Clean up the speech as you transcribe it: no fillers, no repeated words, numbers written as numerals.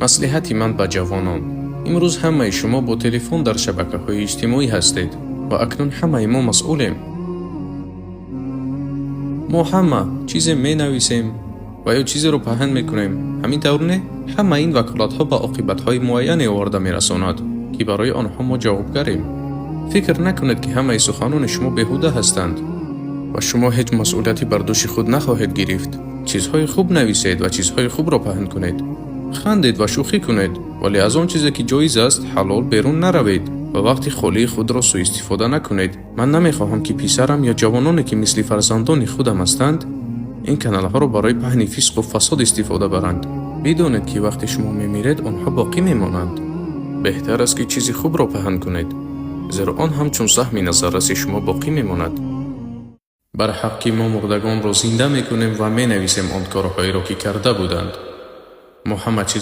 Маслиҳати ман ба ҷавонон: имрӯз ҳамаи шумо бо телефон дар шабакаҳои иҷтимоӣ ҳастед ва акнун ҳамаи мо масъулем. Мо ҳама чизе менависем ва ё чизеро паҳн мекунем, ҳамин тавр, не? Ҳама ин ваколатҳо ба оқибатҳои муайяне оварда мерасонад, ки барои онҳо мо ҷавобгарем. Фикр накунед, ки ҳамаи суханони шумо беҳуда ҳастанд ва шумо ҳеҷ масъулияте бар дӯши худ нахоҳед гирифт. Чизҳои хуб нависед ва чизҳои хубро паҳн кунед, хандед ва шӯхӣ кунед, вале аз он чизе, ки ҷоиз аст, ҳалол, берун наравед ва вақти холии худро сӯистифода накунед. Ман намехоҳам, ки писарам ё ҷавононе, ки мисли фарзандони худам ҳастанд, ин каналҳоро барои паҳни фисқу фасод истифода баранд. Бидонед, ки вақте шумо мемиред, онҳо боқӣ мемонанд. Беҳтар аст, ки чизи хубро паҳн кунед, зеро он ҳамчун саҳми назарраси шумо боқӣ мемонад. Барҳақ, ки мо мурдагонро зинда мекунем ва менависем он корҳоеро, ки карда буданд. Мо ҳама чиз